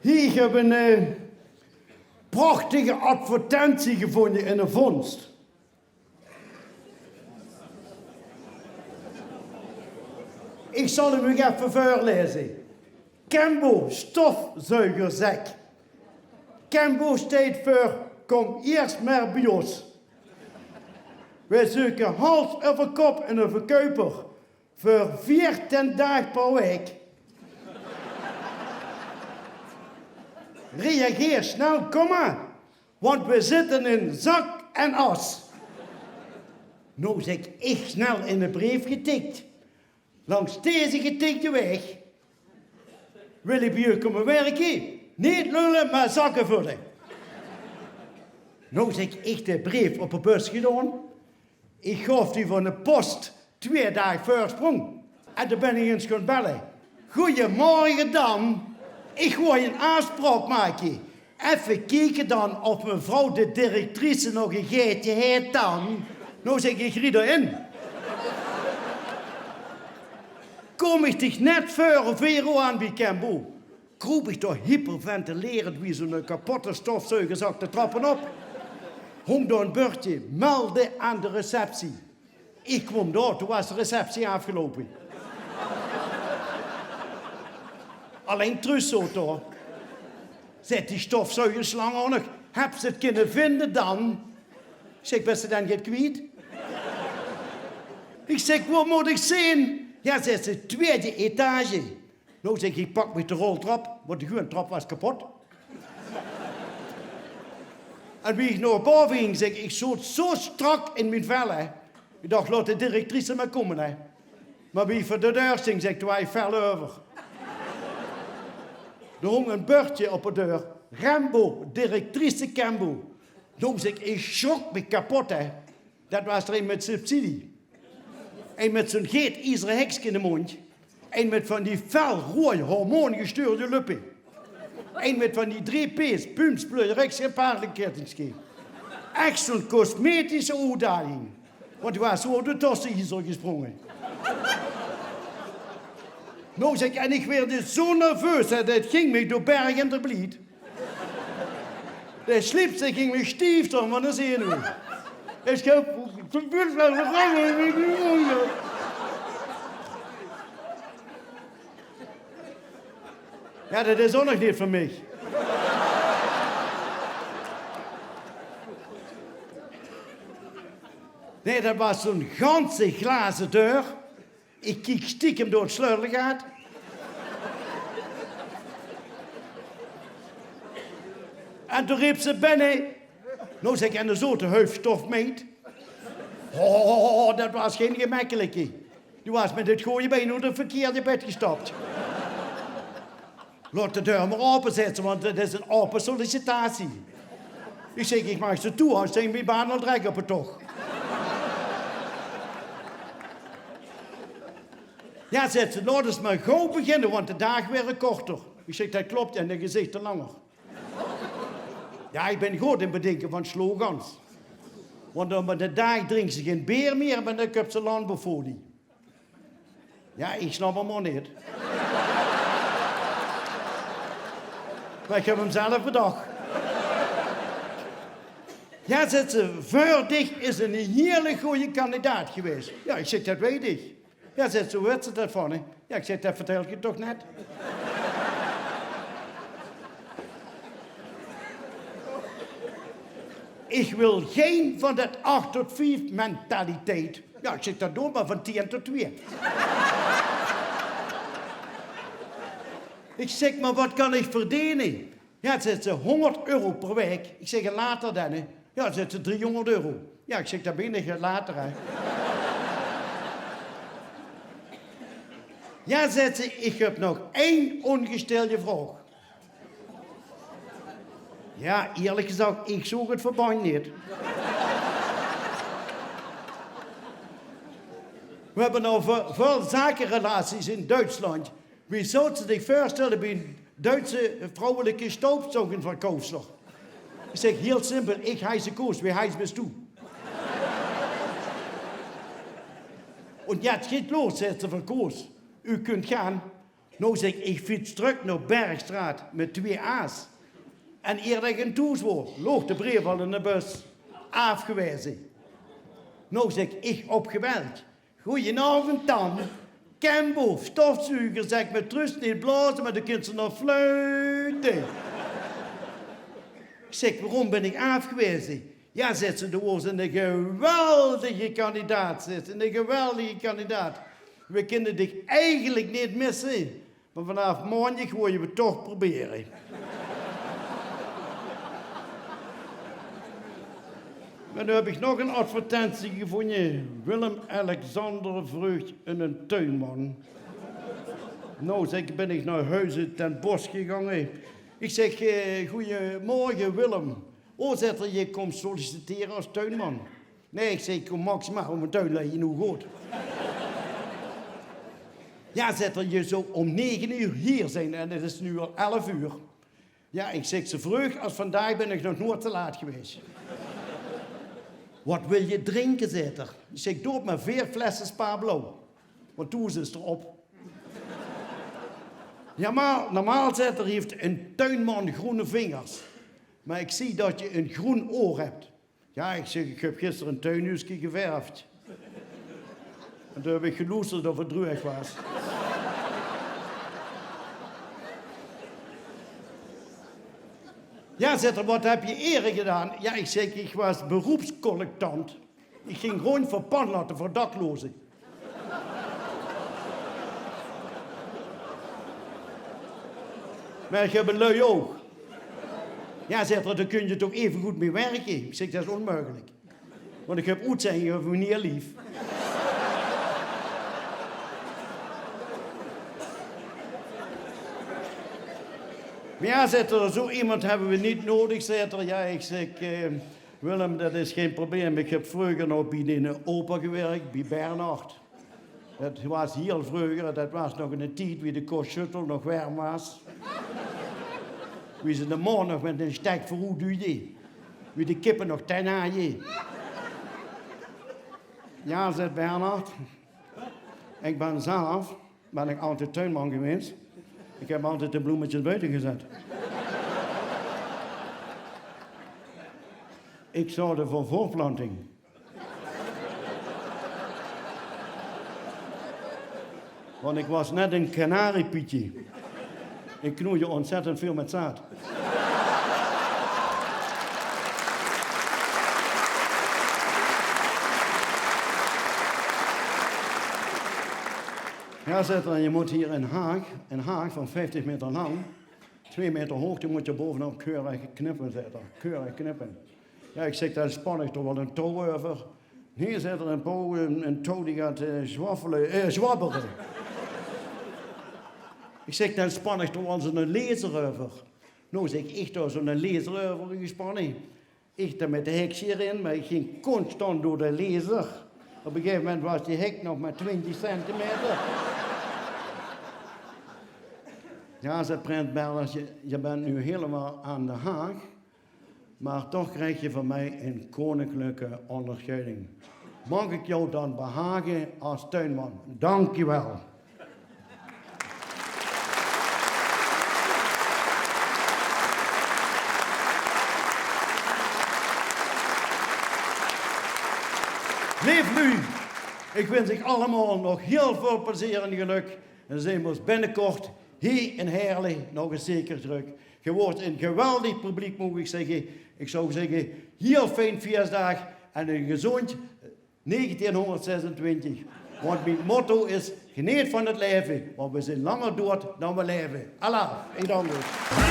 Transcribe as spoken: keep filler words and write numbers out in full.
Hie, ich höb ein eh, prachtige advertentie gevónje in de Vondst. Ich zal 'm uch effe veurlaeze. Kembo stofzuigerzek. Kembo steit veur: kom iers mer bie ós. Weej zeuke hals euver kop eine verkuiper veur veertien daag per waek. Reageer snel, komma, want we zitte in zak en as. Noe, zèk ich, snel in de breef getik. Langs deze getikde waeg wil ich bie uch kómme wirke. Neet lulle, mer zakke vulle. Noe, zèk ich, de breef op de bus gedaon. Ich gaof die van de post twieë daag veursprong. En doe bön ich ins gaon belle. Goeiemorge, Dan. Ich wól ein aafspraok make. Effe kieke dan of mevrouw de directrice nog ein gaetje haet, Dan. Noe, zèk ich, rie d'r in. Kóm ich dich net veur veer oor aan bie Kembo. Kroop ich dao hyperventilerend wie zoe'n kapotte stofzuigerzak de trappe op. Hóng dao ein bördje: melde aan de receptie. Ich kwam dao, toen waas de receptie aafgeloupe. Allein Truus zoot dao. Zaet die stofzuigerslang ouch nog: höbs se 't kinne vinje, Dan? Ich zèk: bös se dan get kwiet? Ich zèk: wo mót ich zeen? Jao, zaet ze, twieëde etage. Noe, zèk ich, pak mich de roltrap, want de gewone trap waas kapot. En wie ich nao bove ging, zèk ich, ich zoot zoe strak in mien vel, hè. Ich dach: laot de directrice mer kómme, hè. Mer wie ich veur de deur sting, zèk ich, doe waas ich vel euver. Dao hóng ein bördje op de deur: Rembo, directrice Kembo. Noe, zèk ich, ich sjrok mich kapot, hè. Det waas d'r ein mit subsidie. Ein mit zoe'n gaetizere hekske in de móndj. Ein mit van die fel roeaj hormoongestuurde löppe. Ein mit van die drie P's: pumps, pleurex en paerdekèttingske. Ech zoe'n cosmetische oetdaging. Want doe waas zoe door de tosse-iezer gesprónge. Noe, zèk ich, en ich woort zoe nerveus, hè, det ging mich door berg en door blied. De slips, dae ging mich stief stónge van de zenuwe. Ich höb... Jao, det is ouch nog neet veur mich. Nae, det waas zoe'n ganse glaze deur. Ich kiek stiekem door 't sleutelgaat. En toen reep ze: binne. Noe, zèk ich, en dao zoot de huif stofmeid. Oh, det waas gein gemekkelike. Die waas mit 't gooje bein oet 't verkeerde bed gestap. Laot de deur mer aope, zaet ze, want 't is ein aope sollicitatie. Ich zèk: ich maak ze toe es ich mien baan al trèk op 't toch. Jao, zaet ze, laot ós mer gaw beginne, want de daag waere korter. Ich zèk: det klop, en de gezichte langer. Jao, ich bön good in 't bedinke van slogans. Want op 'nen daag drinks se gein beer mieë, mer dan köps se landbouwfolie. Jao, ich snap 'm ouch neet. Mer ich höb 'm zelf bedach. Jao, zaet ze, veur dich is 'ne hieële gooje kandidaat gewaes. Jao, ich zèk, det weit ich. Jao, zaet ze, wo wèts se det van, hè? Jao, ich zèk, det vertèl ich dich toch net. Ich wil gein van det ach tot vief mentaliteit. Jao, ich zèk, dan doon mer van tieën tot twieë. Ich zèk, mer waat kan ich verdene? Jao, zaet ze, hóngerd euro per waek. Ich zèk, en later dan, hè? Jao, zaet ze, driehóngerd euro. Jao, ich zèk, dan bön ich 't later, hè. Jao, zaet ze, ich höb nog ein óngestèlde vraog. Jao, ierlik gezag, ich zoog 't verbandj neet. Veer höbbe al väöl, väöl zakerelaties in Duitsland. Wie zóws se dich veurstelle bie ein Duitse vrouwelike Staubsaugenverkaufster? Ich zèk, hieël simpel, ich heiße Koos, wie heiß bist du? Und jetzt geht los, zaet ze: veur Koos, u kunt gaan. Noe, zèk ich, ich fiets trök nao Bergstraat mit twee A's. En ier det ich in thoes woor, loog de breef al in de bus. Aafgewaeze. Noe, zèk ich, opgeweld. Goojenaovend, tant. Kembo, stofzuger, zèk, mit rös neet blaoze, mer dan kins se nog fluite. Ich zèk: "Waorom bön ich aafgewaeze?" "Jao," zaet ze, "doe woors eine geweldige kandidaat," zaet ze, "eine geweldige kandidaat. Veer kinne dich eigelik neet misse, mer vanaaf maondig wille v'r 't toch probere." Mer noe höb ich nog ein advertentie gevónje. "Willem Alexander vreug einen tuinman." Noe, zèk, bön ich nao Huize ten Bosch gegange. Ich zèk: "Eh, goojemorge, Willem." "Oh," zaet 'r, "geer kómp sollicitere es tuinman?" "Nae," ich zèk, "ich kóm maximaal óm mien tuin lègke, noe good." "Jao," zaet 'r, "geer zólt óm nege oer hie zeen en 't is noe al elf oer." "Jao," ich zèk, "zoe vreug es vandaag bön ich nog noeats te laat gewaes." "Wat wils se drinke?" zaet 'r. Ich zèk: "Doot mer veer flesse Spa Blauw, want thoes is 'r op." "Jao, mer normaal," zaet 'r, "haet eine tuinman groene vingers, mer ich zeen det se ein groen oor höbs." "Jao," ich zèk, "ich höb gister ein tuinhuuske geverfd. En doe höb ich geloesterd of 't druueg waas." "Jao," zaet 'r, "wat höbs se ieër gedaon?" "Jao," ich zèk, "ich waas beroepscollectant. Ich ging róndj veur panlatte veur dakloze. Mer ich höb ein lui oug." "Jao," zaet 'r, "dao kóns se toch eve good mit wirke?" Ich zèk: "Det is ónmeugelik, want ich höb oetzendinge van mien neet lief." "Mer jao," zaet 'r, "zoe emes höbbe v'r neet nuuedig," zaet 'r. "Jao," ich zèk, eh, "Willem, det is gein probleem. Ich höb vreuger nog bie eine opa gewirk, bie Bernhard. Det waas hieël vreuger, det waas nog in d'n tied wie de Kostsjöttel nog werm waas. Wie ze de maon nog mit eine stek veuroet duujde. Wie de kippe nog tenj hawwe." "Jao," zaet Bernhard, "ich bön zelf bön ich altied tuinman gewaes. Ich höb altied de bloemetjes boete gezat. Ich zörgde veur veurtplanting. Want ich waas net ein kanariepietje. Ich knoeide óntzèttend väöl mit zaad." "Jao," zaet 'r, "geer mót hie ein haag, ein haag van vieftig meter lang, twee meter hoog, die mót geer baovenop keurig knippe," zaet 'r. "Keurig knippe." "Jao," ich zèk, "dan span ich d'r waal ein touw euver." "Nae," zaet 'r, "ein touw, ein, ein touw die geit, eh, zwaffele, eh, zwabbere." Ich zèk, "Dan span ich d'r waal zoe'n laser euver." "Noe," zèk ich, "ich höb dao zoe'n laser euver gespanne." Ich dao mit de heks d'rin, mer ich ging constant door de laser. Op ein gegaeve moment waas die heks nog mer twintig centimeter. "Jao," zaet prins Bernhard, "geer, geer bönt noe hielemaol aan de haag, mer toch kriegt geer van mich ein koninklijke óngerscheiding. Maag ich uch dan behage es tuinman? Dank uch waal." Leef luuj, ich wins uch allemaol nog hieël väöl plezeer en gelök. En zeen v'r ós binnekort hie in Heerle nog ins zeker trök. Geer waort ein geweldig publiek, mót ich zègke. Ich zou zègke, hieël fijn fieësdaag en ein gezóndj negentienhóngerdzesentwintig. Want mien motto is: geneet van 't laeve, want v'r zeen langer doead dan v'r laeve. Alaaf, ich dank uch.